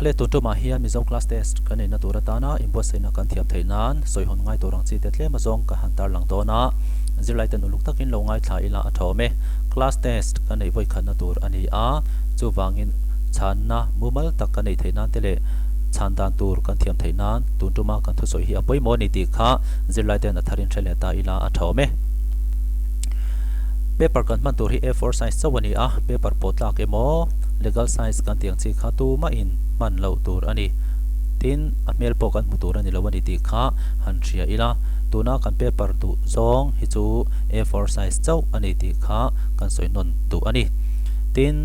Le tun tumah hian Mizo Class Test kan neihna tur atana inbuatsaihna kan thiam theih nan sawi hawn ngai tur ang chi te tlem azawng ka han tarlang dawn a, zirlaiten uluk takin lo ngaithla ila a tha awm e. Class Test kan neih vawikhatna tur a ni a, chuvangin chhanna mumal tak kan neih theih nan te leh chhan dan tur kan thiam theih nan tun tuma kan thusawi hi a pawimawh a ni tih kha zirlaiten a tharin hre leh ta ila a tha awm e. Paper kan hman tur hi A4 size chauh a ni a, paper pawh tlak emaw legal size kan tih ang chi kha tumahin hman loh tur a ni. Tin, a hmel pawh kan hmu tur a ni lo a ni tih kha han hria ila, tuna kan paper duh zawng hi chu A4 size chauh a ni tih kha kan sawi hnawn duh a ni. Tin,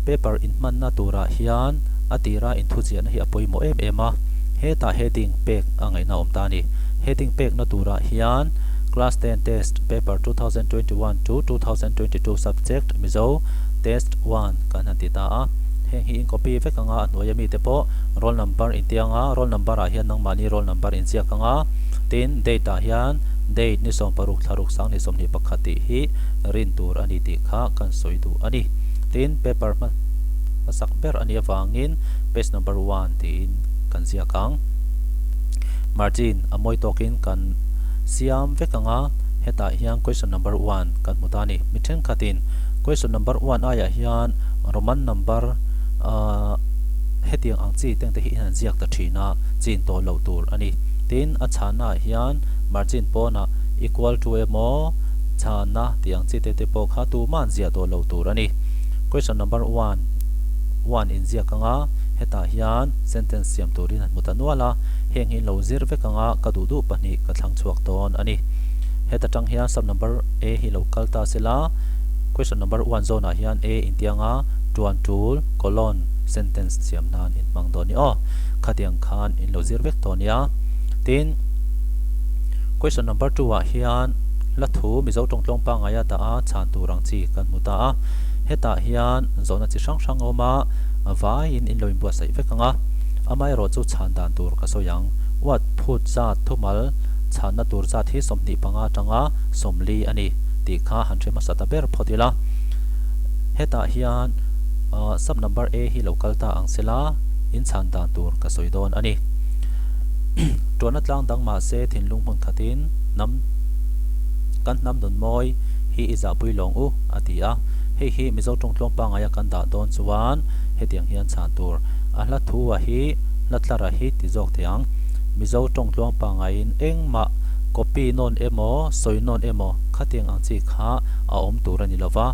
paper inhmanna turah hian a tira inthuziahna hi a pawimawh em em a, hetah heading pek a ngaihna a awm ta a ni. Heading pekna turah hian Class 10 Test Paper 2021 to 2022 Subject Mizo Test 1 kan han ti ta a. Heng hi in copy vek anga a hnuaia mite pawh roll number in ti anga roll number ah hian nangmahni roll number in ziak anga tin date ah hian date ni 16 thlaruk 2021 tih hi rin tur a ni tih kha kan sawi duh a ni. Tin paper hma hmasak ber a nih avangin page number 1 tiin kan ziak ang. Margin a mawi tawkin kan siam vek anga hetah hian question number 1 kan hmu ta a ni. Mi thenkhatin question number 1 aiah hian Roman number ahh hetiang ang chi teng te hi an ziak ta thin a, chin tawh loh tur a ni. Tin, a chhana ah hian margin pawnah equal to emaw chhana tih ang chi te te pawh kha tumah an ziah tawh loh tur a ni. Question number one, one in ziak anga hetah hian sentence siam turin an hmu ta nual a, heng hi in lo zir vek anga ka duh duh pahnih ka thlang chhuak dawn a ni. Heta tang hian sub number A hi lo kal ta sela question number one zawn ah hian A intianga tuan tul colon sentence siam nan in hmang dawn ni aw. Khatiang khan in lo zir vek tawh nia. Tin, question number 2 ah hian hla thu Mizo tawng tlawng pangngai a dah a chhan tur ang chi kan hmu ta a. Hetah hian zawhna chi hrang hrang a awm a, vaiin in lo inbuatsaih vek ang a. Amaherawh chu chhan dan tur ka sawi ang. What phut zat thumal chhanna tur zat hi 25 atanga 40 a ni tih kha han hre hmasa ta ber phawt ila. Hetah hian sub number A hi lo kal ta ang sela in chhan dan tur ka sawi dawn a ni. Tuanna tlang dang mahse thinlung hmun khatin hnam kan hnam nun mawi hi i zahpui lawng u a ti a. Hei hi Mizo tawng tlawng pangaia kan dah dawn chuan hetiang hian chhan tur a hla thu a hi hla tlara hi ti zawk thei ang. Mizo tawng tluang pangaiin engmah copy nawn emaw sawi nawn emaw khatiang ang chi kha a awm tur a ni lova.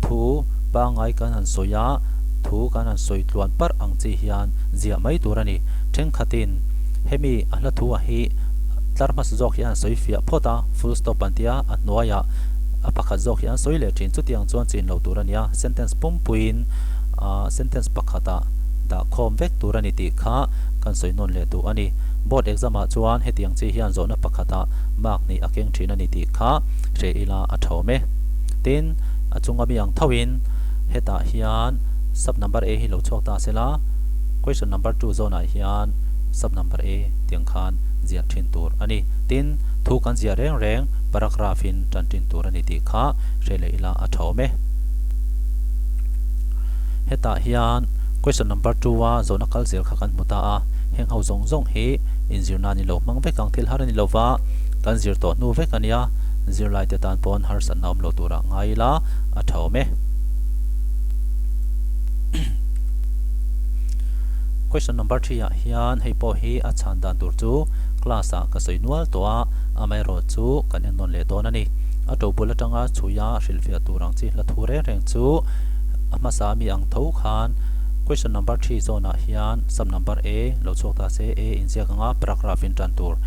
Thu pangai kan han sawi a, thu kan han sawi tluan parh ang chi hian ziah mai tur a ni. Thenkhatin hemi a hla thu a hi tlar hmasa zawk hi an sawi fiah phawt a, full stop an ti a, a hnuaiah a pakhat zawk hi an sawi leh thin. Chutiang chuan chin lo tur a ni a, sentence pumpuiin sentence pakhatah dah khawm vek tur a ni tih kha kan sawi nawn leh duh a ni. Board exam ah chuan hetiang chi hian zawhna pakhatah mark hnih a keng thin a ni tih kha hre ila a tha awm e. Tin, a chunga mi ang thoin hetah hian sub number A hi lo chhuak ta sela, question number 2 zawnah hian sub number A tiang khan ziah thin tur a ni. Tin, thu kan ziah reng reng paragraph in tan thin tur a ni tih kha hre leh ila a tha awm e. Hetah hian question number 2 a zawhna kal zel kha kan hmu ta a, heng ho zawng zawng hi inzir nan i lo hmang vek ang thil har a ni lova, kan zir tawh hnu vek a nia, zirlai te tan pawn harsatna awm lo turah ngai ila a tha awm e. Question number 3 ah hian hei pawh hi a chhan dan tur chu class ah ka sawi nual tawh a, amaherawh chu kan en nawn leh dawn a ni. A to bul atanga chhuia hrilhfiah tur ang chi hla thu reng reng chu a hmasa ami ang tho khan question number 3 zawn ah hian sub number A lo chhuak ta se A inziak anga paragraph in tan tur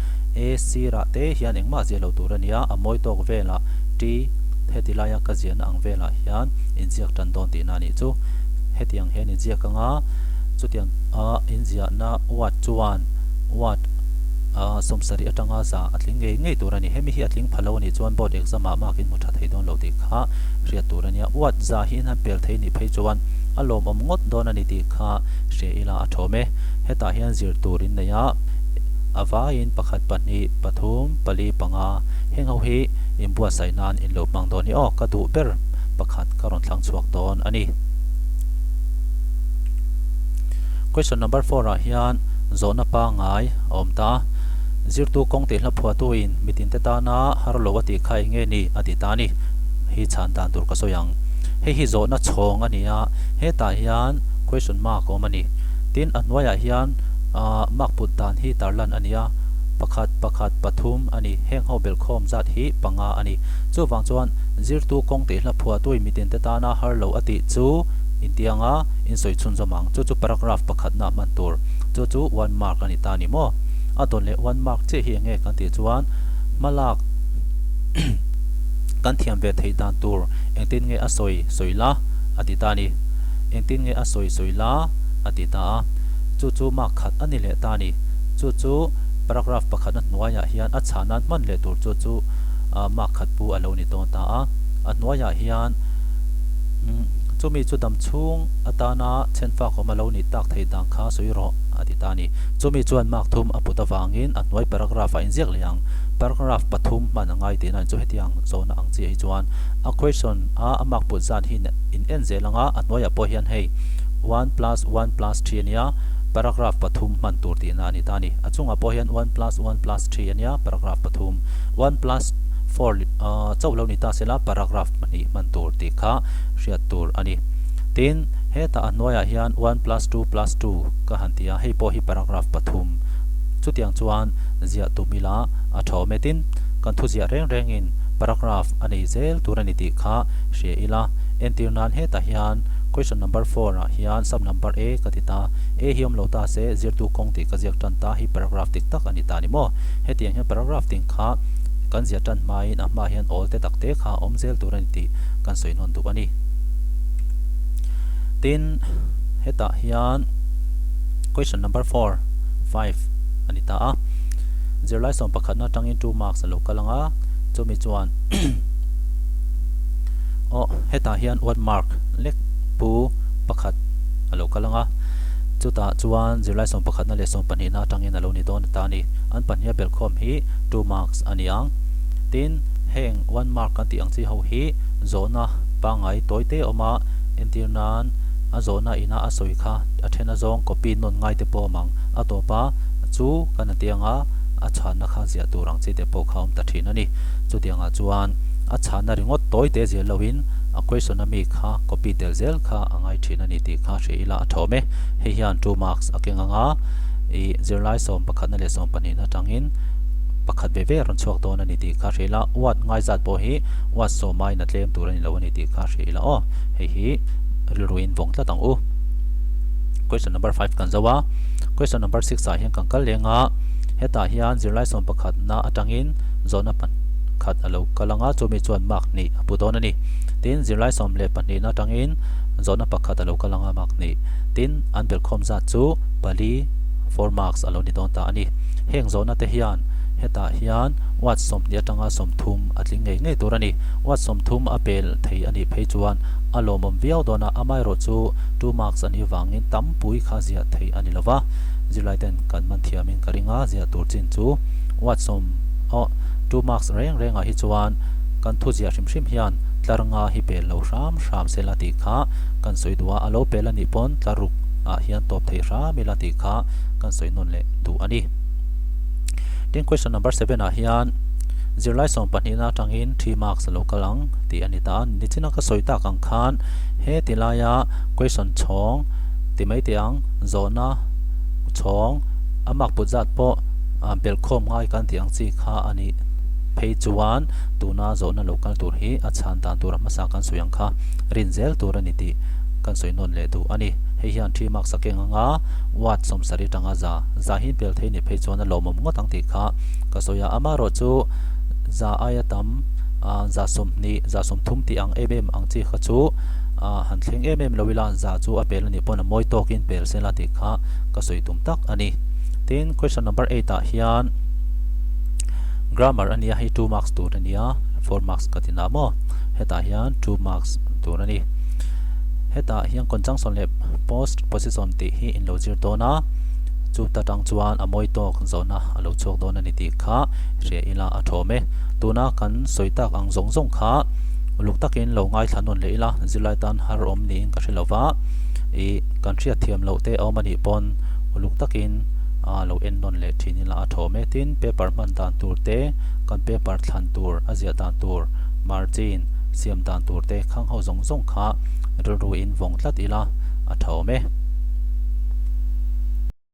A sirah te hian engmah ziah lo tur a nia, a mawi tawk velah T heti laia ka ziahna ang velah hian inziak tan dawn tihna a nih chu. Hetiang hian inziak anga chutiang a inziahna word chuan word 70 atanga za a tling ngei ngei tur a ni. Hemi hi a tling pha lo a nih chuan board exam ah mark in hmu tha thei dawn lo tih kha hriat tur a nia. Word za hi in han pel thei nih phei chuan a lawmawm ngawt dawn a ni tih kha hria ila a thawm e. Hetah hian zir tur in nei a, a vaiin pakhat pahnih pathum pali panga heng ho hi inbuatsaih nan in lo hmang dawn hi aw ka duh ber pakhat ka rawn thlang chhuak dawn a ni. Question number four ah hian zawhna pangngai a awm ta. Zirtu kawng tih hla phuahtuin mitinte tana har lo a tih kha eng nge ni a ti ta a ni. Hi chhan dan tur ka sawi ang. Hei hi zawhna chhawng a ni a, hetah hian question mark a awm a ni. Tin, a hnuaiah hian mark put dan hi tarlan a ni a, pakhat, pakhat, pathum a ni. Heng ho belhkhawm zat hi panga a ni. Chuvang chuan zirtu kawng tih hla phuahtuin mitinte tana har lo a tih chu intianga in sawi chhunzawm ang. Chu chu paragraph pakhatna hman tur. Chu chu one mark a ni ta a ni maw? A dawn leh one mark chiah hi eng nge kan tih chuan hmalak kan thiam ve theih dan tur engtin nge a sawi sawi la a ti ta a ni. Engtin nge a sawi sawi la a ti ta a. Chu chu mark khat a ni leh ta a ni. Chu chu paragraph pakhatna hnuaiah hian a chhah nan hman leh tur chu chu mark khat pu a lo ni dawn ta a. A hnuaiah hian chumi chu dam chhung atana chhenfak awm a lo nih tak theih dan kha sawi rawh a ti ta a ni. Chumi chuan mark thum a put avangin a hnuai paragraph ah inziak leh ang. Paragraph pathum hman a ngai tihna chu hetiang zawhna ang chiah hi chuan a question a a mark put zan hi in en zel ang a, a hnuaiah pawh hian hei one plus one plus three a nia, paragraph pathum hman tur tihna a ni ta a ni. A chungah pawh hian one plus one plus three a nia, paragraph pathum. One plus four chauh lo ni ta sela paragraph pahnih hman tur tih kha hriat tur a ni. Tin, hetah a hnuaiah hian one plus two plus two ka han ti a, hei pawh hi paragraph pathum. Chutiang chuan ziah tum ila a tha awm e. Tin, kan thu ziah reng rengin paragraph a nei zel tur a ni tih kha hria ila. Entir nan hetah hian question number four ah hian sub number A ka ti ta. A hi awm lo ta se zirtu kawng tih ka ziak tan ta hi paragraph dik tak a ni ta a ni maw? Hetiang hian paragraph ding kha kan ziah tan hmain a hmaah hian awl te tak te kha a awm zel tur a ni tih kan sawi hnawn duh a ni. Tin, hetah hian question number four, five a ni ta a. Zirlai sawm pakhatna atangin two marks a lo kal ang a, chumi chuan aw hetah hian one mark lek pu pakhat a lo kal ang a, chutah chuan zirlai sawm pakhatna leh sawm pahnihna atangin a lo ni dawn ta a ni. An pahniha belhkhawm hi two marks a ni ang. Tin, heng one mark kan tih ang chi ho hi zawhna pangngai tawi te a awm a, entir nan a zawhna ina a sawi kha a then a zawng copy nawn ngai te pawh a awm ang. A tawp a, chu kan a tiang a, a chhanna kha ziah tur ang chi te pawh kha a awm ta thin a ni. Chutiangah chuan a chhanna ringawt tawi te ziah loin a question a mi kha copy tel zel kha a ngai thin a ni tih kha hria ila a thawm e. Hei hian two marks a keng ang a, ih zirlai sawm pakhatna leh sawm pahnihna atangin pakhat ve ve a rawn chhuak dawn a ni tih kha hria ila, word ngai zat pawh hi word sawmain a tlem tur a ni lo a ni tih kha hria ila aw. Hei hi rilruin vawng tlat ang u. Question number five kan zo a, question number six ah hian kan kal leng a, hetah hian zirlai sawm pakhatna atangin zawhna pakhat a lo kal ang a, chumi chuan mark hnih a pu dawn a ni. Tin, zirlai sawm leh pahnihna atangin zawhna pakhat a lo kal ang a, mark hnih. Tin, an belhkhawm zat chu pali, four marks, a lo ni dawn ta a ni. Heng zawhna te hian hetah hian watt sawmhnih atanga sawmthum a tling ngei ngei tur a ni. Watt sawmthum a pel thei a nih phei chuan a lawmawm viau dawn a, amaherawh chu two marks a nih vangin tam pui kha ziah theih a ni lo va, zirlai ten kan man thiamin ka ring a, ziah tur chin chu watt sawm aw two marks reng rengah hi chuan kan thu ziah hrim hrim hian tlar nga hi pel lo hram hram se la tih kha kan sawi duh a, a lo pel a nih pawn tlar ruk ah hian tawp thei hram ila tih kha kan sawi nawn leh duh a ni. Tin question number seven ah hian zirlai sawm pahnihna atangin three marks a lo kal ang tih a ni ta a, nichina ka sawi tak ang khan he ti laia question chhawng ti mai teh ang zawhna chhawng a mark put zat pawh belhkhawm ngai kan tih ang chi kha a nih phei chuan tuna zawhna lo kal tur hi a chhan dan tur a hmasa kan sawi ang kha rin zel tur a ni tih kan sawi nawn leh duh a ni. Hei hian three marks a keng ang a, watt sawmsarih atanga za za hi pel thei ni phei chuan a lawmawm ngawt ang tih kha ka sawi a, amaherawh chu za aia tam za sawmhnih za sawmthum tih ang em em ang chi kha chu han thleng em em lo ila za chu a pel a nih pawn a mawi tawkin pel sela tih kha ka sawi tum tak a ni. Tin, question number eight ah hian grammar a nia hei two marks tur a nia four marks ka ti na maw hetah hian two marks tur a ni. Hetah hian conjunction leh post position tih hi in lo zir dawn a, chu ta tang chuan a mawi tawk zawhna a lo chhuak dawn a ni tih kha hria ila a thawm e. Tuna kan sawi tak ang zawng zawng kha uluk takin lo ngaithla nawn leh ila zirlai tan har awm niin ka hre lo va, ih. Kan hriat thiam loh te a awm a nih pawn uluk takin a lo en nawn leh thin ila a thawm e. Tin, paper hman dan tur te, kan paper thlan tur, a ziah dan tur, margin siam dan tur te khang ho zawng zawng kha rilru in vawng tlat ila a thawm e.